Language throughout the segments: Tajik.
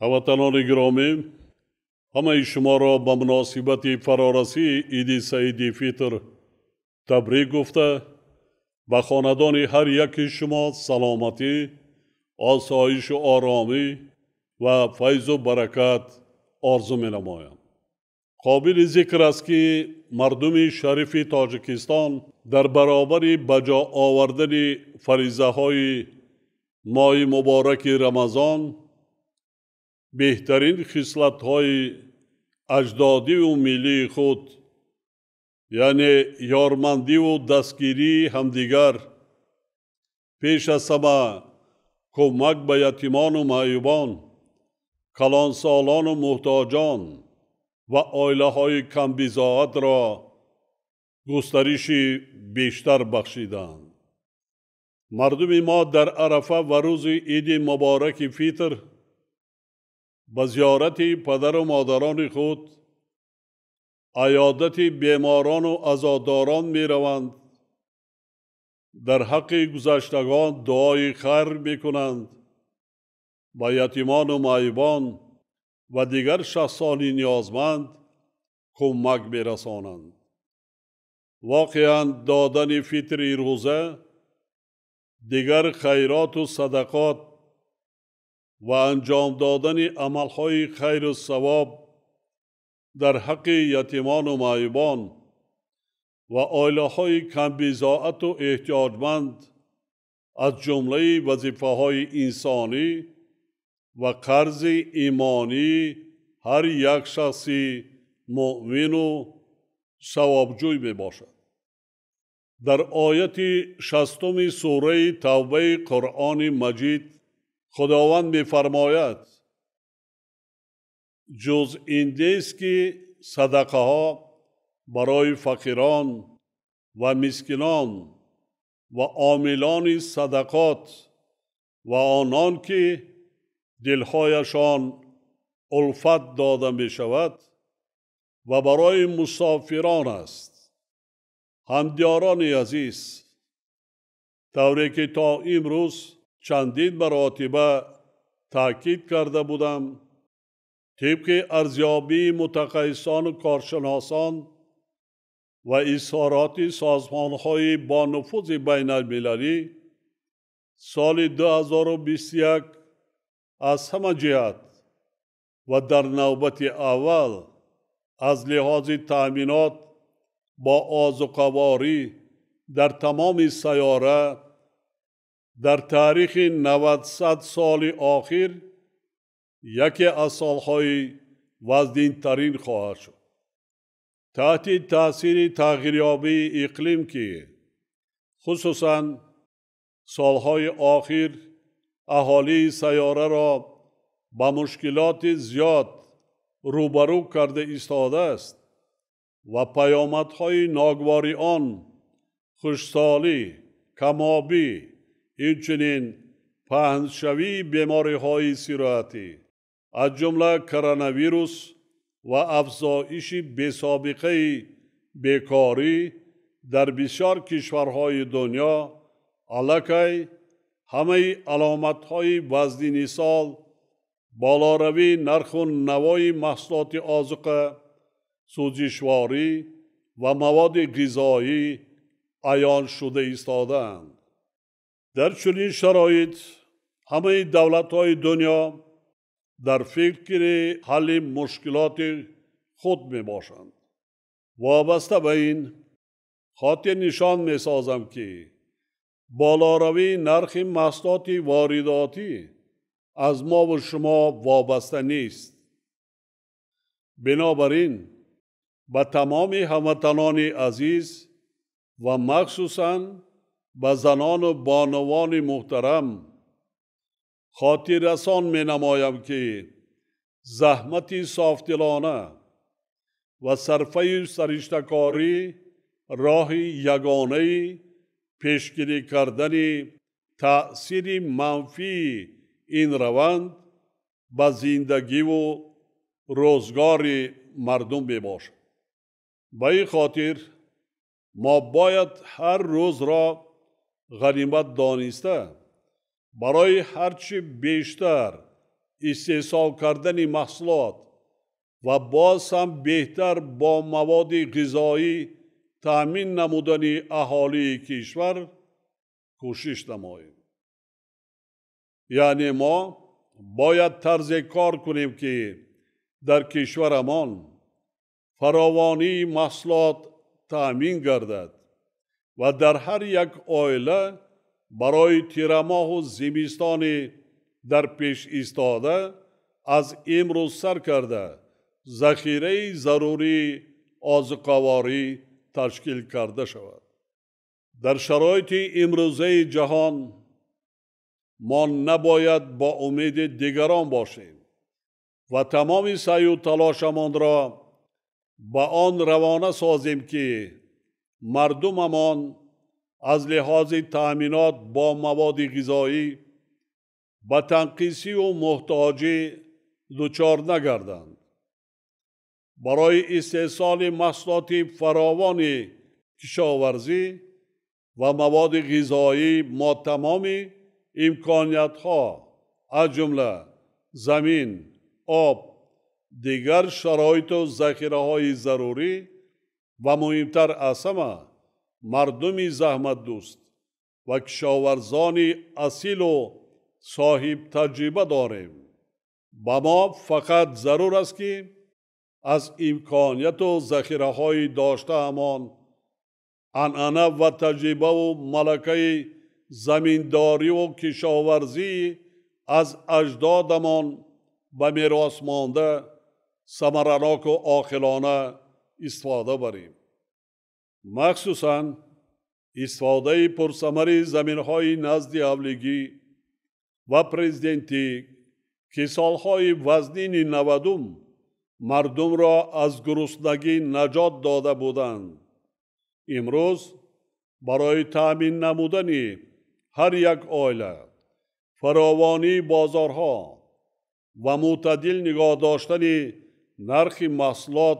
Ҳамватанони гиромӣ, ҳамаи шуморо ба муносибати фарорасии Иди Саиди Фитр табрик гуфта, ба хонадони ҳар яки шумо саломатӣ, осоишу оромӣ ва файзу баракат орзу менамоям. Қобили зикр аст, ки мардуми шарифи Тоҷикистон дар баробари ба ҷо овардани фаризаҳои моҳи мубораки Рамазон беҳтарин хислатҳои аҷдодиву миллии худ, яъне ёрмандиву дастгирии ҳамдигар, пеш аз ҳама кӯмак ба ятимону маъюбон, калонсолону муҳтоҷон ва оилаҳои камбизоатро густариши бештар бахшиданд. Мардуми мо дар Арафа ва рӯзи Иди мубораки Фитр ба зиёрати падару модарони худ, аёдати беморону азодорон мераванд, дар ҳаққи гузаштагон дуои хайр мекунанд, ба ятимону маъюбон ва дигар шахсони ниёзманд кӯмак мерасонанд. Воқеан, додани фитри рӯза, дигар хайроту садақот ва анҷом додани амалҳои хайру савоб дар ҳаққи ятимону маъюбон ва оилаҳои камбизоату эҳтиёҷманд аз ҷумлаи вазифаҳои инсонӣ ва қарзи имонии ҳар як шахси муъмину савобҷӯй мебошад. Дар ояти 60-уми сураи Тавбаи Қуръони Маҷид Худованд мефармояд: ҷуз ин нест, ки садақаҳо барои фақирон ва мискинон ва омилони садақот ва онон, ки дилҳояшон улфат дода мешавад, ва барои мусофирон аст. Ҳамдиёрони азиз, тавре ки то имрӯз чандин маротиба таъкид карда будам, тибқи арзёбии мутахассисону коршиносон ва изҳороти созмонҳои бонуфузи байналмилалӣ, соли 2021 аз ҳама ҷиҳат ва дар навбати аввал аз лиҳози таъминот бо озуқаворӣ дар тамоми сайёра дар таърихи 90 соли охир яке аз солҳои вазнинтарин хоҳад шуд. Таҳти таъсири тағйирёбии иқлим, ки хусусан солҳои охир аҳолии сайёраро ба мушкилоти зиёд рӯбарӯ карда истодааст ва паёмадҳои ногувори он хушсолӣ, камобӣ, инчунин паҳншавии бемориҳои сироятӣ, аз ҷумла коронавирус ва афзоиши бесобиқаи бекорӣ дар бисёр кишварҳои дунё, аллакай ҳамаи аломатҳои вазнини сол, болоравии нарху навои маҳсулоти озуқа, сӯзишворӣ ва маводи ғизоӣ аён шуда истодаанд. Дар чунин шароит ҳамаи давлатҳои дунё дар фикри ҳалли мушкилоти худ мебошанд. Вобаста ба ин хотир нишон месозам, ки болоравии нархи маҳсулоти воридотӣ аз мову шумо вобаста нест. Бинобар ин ба тамоми ҳамватанони азиз ва махсусан ба занону бонувони муҳтарам хотиррасон менамоям, ки заҳмати софдилона ва сарфаю сариштакорӣ роҳи ягонаи пешгирӣ кардани таъсири манфии ин раванд ба зиндагиву рӯзгори мардум мебошад. Ба ин хотир мо бояд ҳар рӯзро ғанимат дониста, барои ҳарчи бештар истеҳсол кардани маҳсулот ва боз ҳам беҳтар бо маводи ғизоӣ таъмин намудани аҳолии кишвар кӯшиш намоем. Яъне мо бояд тарзе кор кунем, ки дар кишварамон фаровонии маҳсулот таъмин гардад ва дар ҳар як оила барои тирамоҳу зимистони дар пеш истода аз имрӯз сар карда захираи зарурии озуқаворӣ ташкил карда шавад. Дар шароити имрӯзаи ҷаҳон мо набояд бо умеди дигарон бошем ва тамоми саъю талошамонро ба он равона созем, ки мардумамон аз лиҳози таъминот бо маводи ғизоӣ ба танқисию муҳтоҷӣ дучор нагарданд. Барои истеҳсоли маҳсулоти фаровони кишоварзӣ ва маводи ғизоӣ мо тамоми имкониятҳо, аз ҷумла замин, об, дигар шароиту захираҳои зарурӣ ва муҳимтар аз ҳама мардуми заҳматдӯст ва кишоварзони асилу соҳибтаҷриба дорем. Ба мо фақат зарур аст, ки аз имконияту захираҳои доштаамон, анъана ва таҷрибаву малакаи заминдориву кишоварзӣ аз аҷдодамон ба мерос монда самараноку оқилона истифода барем. Махсусан истифодаи пурсамари заминҳои назди ҳавлигӣ ва президентӣ, ки солҳои вазнини 90 мардумро аз гуруснагӣ наҷот дода буданд, имрӯз барои таъмин намудани ҳар як оила, фаровонии бозорҳо ва мӯътадил нигоҳ доштани нархи маҳсулот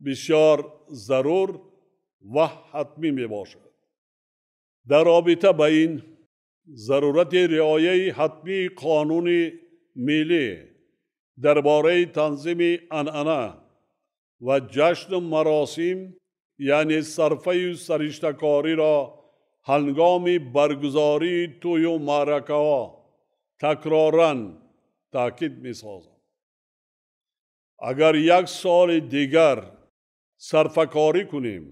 бисёр зарур ва ҳатмӣ мебошад. Дар робита ба ин зарурати риояи ҳатмии қонуни миллӣ дар бораи танзими анъана ва ҷашну маросим, яъне сарфаю сариштакориро ҳангоми баргузории тӯю маъракаҳо такроран таъкид месозам. Агар як соли дигар сарфакорӣ кунем,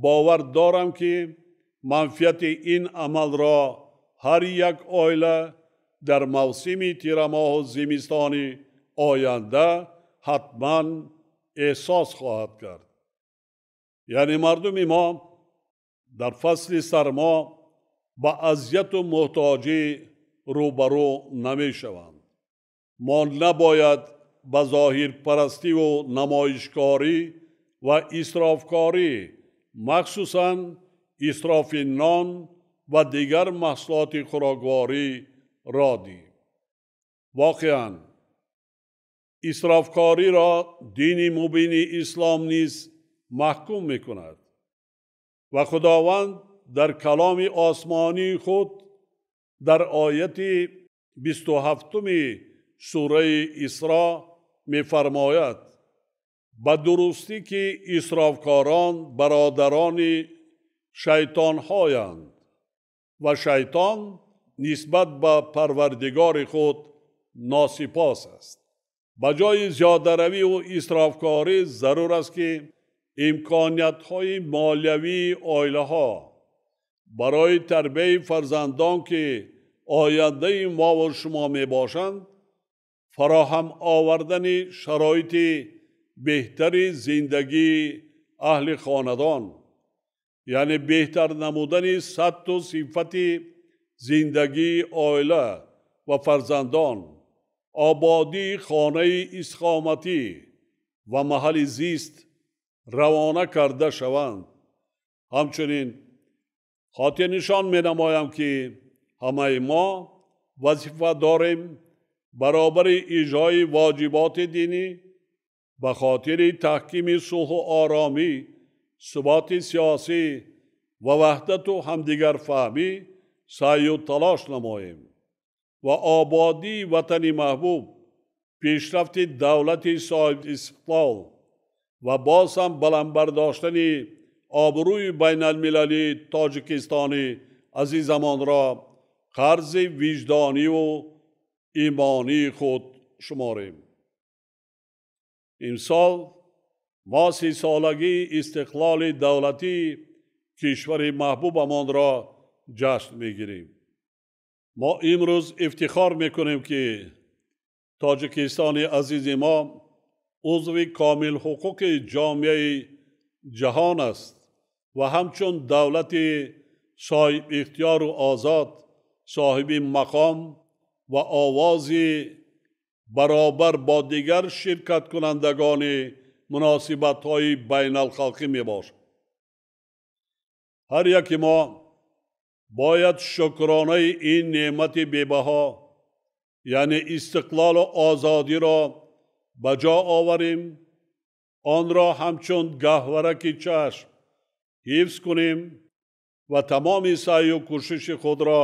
бовар дорам, ки манфиати ин амалро ҳар як оила дар мавсими тирамоҳу зимистони оянда ҳатман эҳсос хоҳад кард. Яъне мардуми мо дар фасли сармо ба азияту муҳтоҷӣ рӯбарӯ намешаванд. Мо набояд ба зоҳирпарастиву намоишкорӣ ва исрофкорӣ, махсусан исрофи нон ва дигар маҳсулоти хӯрокворӣ роҳ диҳем. Воқеан исрофкориро дини мубини ислом низ маҳкум мекунад ва Худованд дар каломи осмонии худ дар ояти 27 сураи Исро мефармояд: ба дурустӣ ки исрофкорон бародарони шайтонҳоянд ва шайтон нисбат ба Парвардигори худ носипос аст. Ба ҷои зиёдаравию исрофкорӣ зарур аст, ки имкониятҳои молиявии оилаҳо барои тарбияи фарзандон, ки ояндаи мову шумо мебошанд, фароҳам овардани шароити беҳтари зиндагии аҳли хонадон, яъне беҳтар намудани сатҳу сифати зиндагии оила ва фарзандон, ободии хонаи истиқоматӣ ва маҳалли зист равона карда шаванд. Ҳамчунин хотирнишон менамоям, ки ҳамаи мо вазифа дорем баробари иҷрои воҷиботи динӣ ба хотири таҳкими сулҳу оромӣ, суботи сиёсӣ ва ваҳдату ҳамдигарфаҳмӣ саъю талош намоем ва ободии ватани маҳбуб пешрафти давлати соҳибистиқлол ва боз ҳам баланд бардоштани обрӯи байналмилалии Тоҷикистони азизамонро қарзи виҷдониву имонии худ шуморем. Имсол мо 30-солагии истиқлоли давлатии кишвари маҳбубамонро ҷашн мегирем. Мо имрӯз ифтихор мекунем, ки Тоҷикистони азизи мо узви комилҳуқуқи ҷомеаи ҷаҳон аст ва ҳамчун давлати соҳибихтиёру озод, соҳиби мақом ва овози баробар бо дигар ширкаткунандагони муносибатҳои байналхалқӣ мебошад. Ҳар яке мо бояд шукронаи ин неъмати бебаҳо, яъне истиқлолу озодиро ба ҷо оварем, онро ҳамчун гаҳвораки чашм ҳифз кунем ва тамоми саъю кӯшиши худро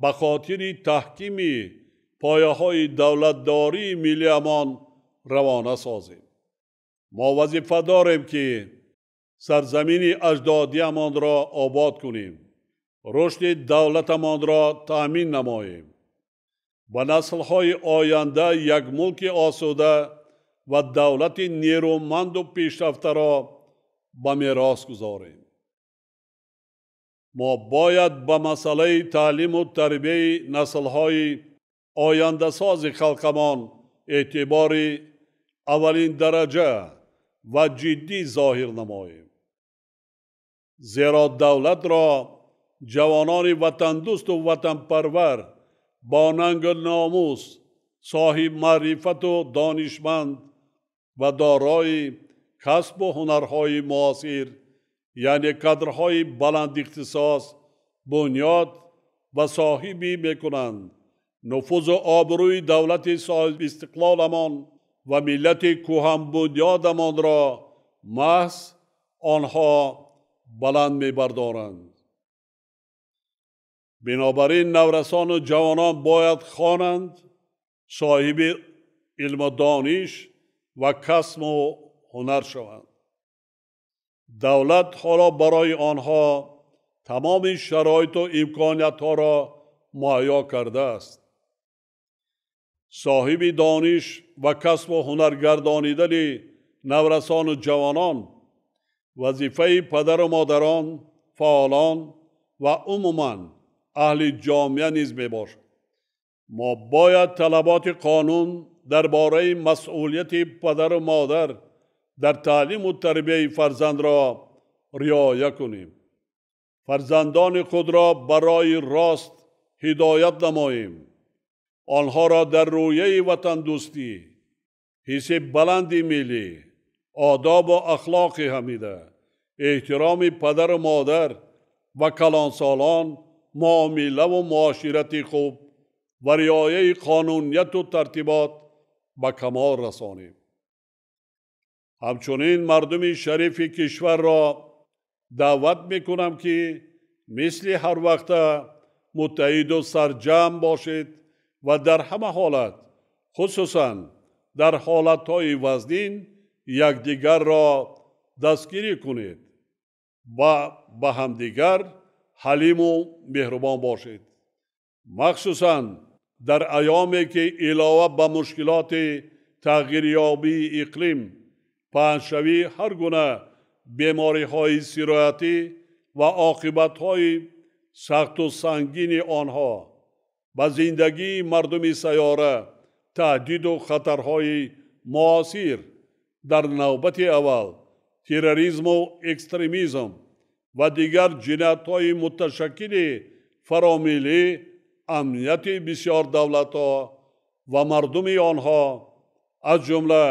ба хотири таҳкими пояҳои давлатдории миллиамон равона созем. Мо вазифа дорем, ки сарзамини аҷдодиамонро обод кунем, рушди давлатамонро таъмин намоем, ба наслҳои оянда як мулки осуда ва давлати нерӯманду пешрафтаро ба мерос гузорем. Мо бояд ба масъалаи таълиму тарбияи наслҳои ояндасози халқамон эътибори аввалин дараҷа ва ҷиддӣ зоҳир намоем. Зеро давлатро ҷавонони ватандӯсту ватанпарвар бо нангу номус, соҳиб маърифату донишманд ва дорои касбу ҳунарҳои муосир, яъне кадрҳои баландихтисос бунёд ва соҳибӣ мекунанд. Нуфузу обрӯи давлати соҳибистиқлоламон ва миллати кӯҳанбунёдамонро маҳз онҳо баланд мебардоранд. Бинобар ин наврасону ҷавонон бояд хонанд, соҳиби илму дониш ва касбу ҳунар шаванд. Давлат ҳоло барои онҳо тамоми шароиту имкониятҳоро муҳайё кардааст. Соҳиби дониш ва касбу ҳунар гардонидани наврасону ҷавонон вазифаи падару модарон, фаъолон ва умуман аҳли ҷомеа низ мебошад. Мо бояд талаботи қонун дар бораи масъулияти падару модар дар таълиму тарбияи фарзандро риоя кунем. Фарзандони худро барои рост ҳидоят намоем. Онҳоро дар рӯяи ватандӯстӣ, ҳисси баланди миллӣ, одобу ахлоқи ҳамида, эҳтироми падару модар ва калонсолон, муомилаву муоширати хуб ва риояи қонунияту тартибот ба камол расонем. Ҳамчунин мардуми шарифи кишварро даъват мекунам, ки мисли ҳар вақта муттаҳиду сарҷамъ бошед ва дар ҳама ҳолат, хусусан дар ҳолатҳои вазнин, якдигарро дастгирӣ кунед ва ба ҳамдигар ҳалиму меҳрубон бошед. Махсусан дар айёме ки илова ба мушкилоти тағйирёбии иқлим, паҳншавии ҳар гуна бемориҳои сироятӣ ва оқибатҳои сахту сангини онҳо ба зиндагии мардуми сайёра таҳдиду хатарҳои муосир, дар навбати аввал терроризму экстремизм ва дигар ҷиноятҳои муташаккили фаромиллӣ амнияти бисёр давлатҳо ва мардуми онҳо, аз ҷумла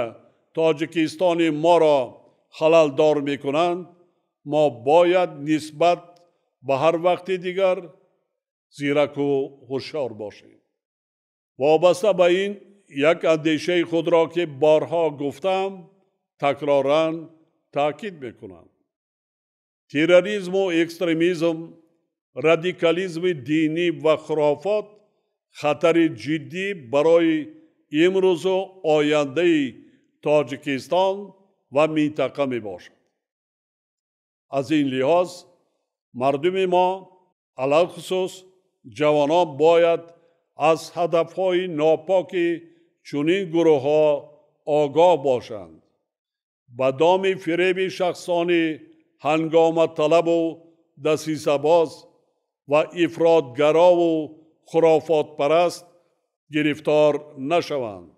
Тоҷикистони моро халалдор мекунанд, мо бояд нисбат ба ҳар вақти дигар зираку ҳушёр бошем. Вобаста ба ин як андешаи худро, ки борҳо гуфтам, такроран таъкид мекунам. Терроризму экстремизм, радикализми динӣ ва хурофот хатари ҷиддӣ барои имрӯзу ояндаи Тоҷикистон ва минтақа мебошад. Аз ин лиҳоз мардуми мо, алалхусус ҷавонон, бояд аз ҳадафҳои нопоки чунин гурӯҳҳо огоҳ бошанд. Ба доми фиреби шахсони ҳангоматалабу дасисабоз ва ифротгарову хурофотпараст гирифтор нашаванд.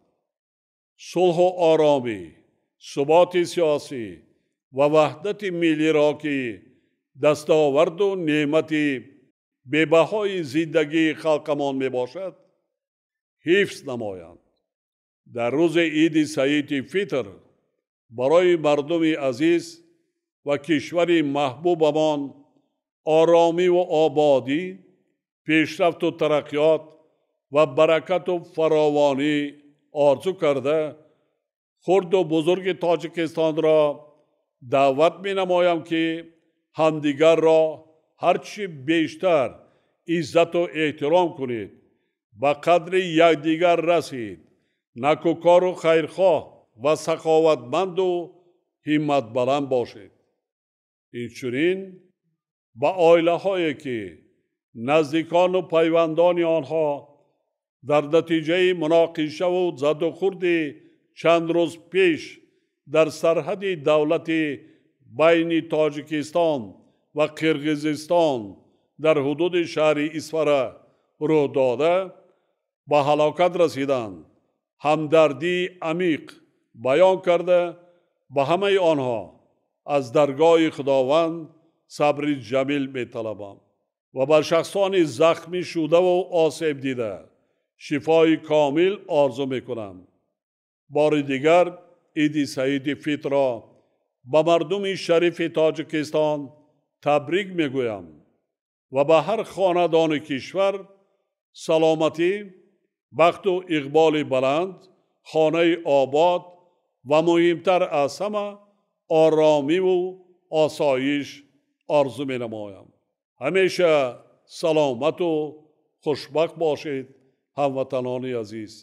Сулҳу оромӣ, суботи сиёсӣ ва ваҳдати миллиро, ки дастоварду неъмати бебаҳои зиндагии халқамон мебошад, ҳифз намоянд. Дар рӯзи Иди Саиди Фитр барои мардуми азиз ва кишвари маҳбубамон оромиву ободӣ, пешрафту тараққиёт ва баракату фаровонӣ орзу карда, хурду бузурги Тоҷикистонро даъват менамоям, ки ҳамдигарро ҳарчи бештар иззату эҳтиром кунед, ба қадри якдигар расид, накӯкору хайрхоҳ ва саховатманду ҳимматбаланд бошед. Инчунин ба оилаҳое, ки наздикону пайвандони онҳо дар натиҷаи муноқишаву задухӯрди чанд рӯз пеш дар сарҳади давлати байни Тоҷикистон ва Қирғизистон дар ҳудуди шаҳри Исфара рӯ дода ба ҳалокат расиданд, ҳамдардии амиқ баён карда, ба ҳамаи онҳо аз даргоҳи Худованд сабри ҷамил металабам ва ба шахсони захмӣ шудаву осеб дида шифои комил орзу мекунам. Бори дигар Иди Саиди Фитрро ба мардуми шарифи Тоҷикистон табрик мегӯям ва ба ҳар хонадони кишвар саломатӣ, бахту иқболи баланд, хонаи обод ва муҳимтар аз ҳама оромиву осоиш орзу менамоям. Ҳамеша саломату хушбахт бошед, ҳамватанони азиз.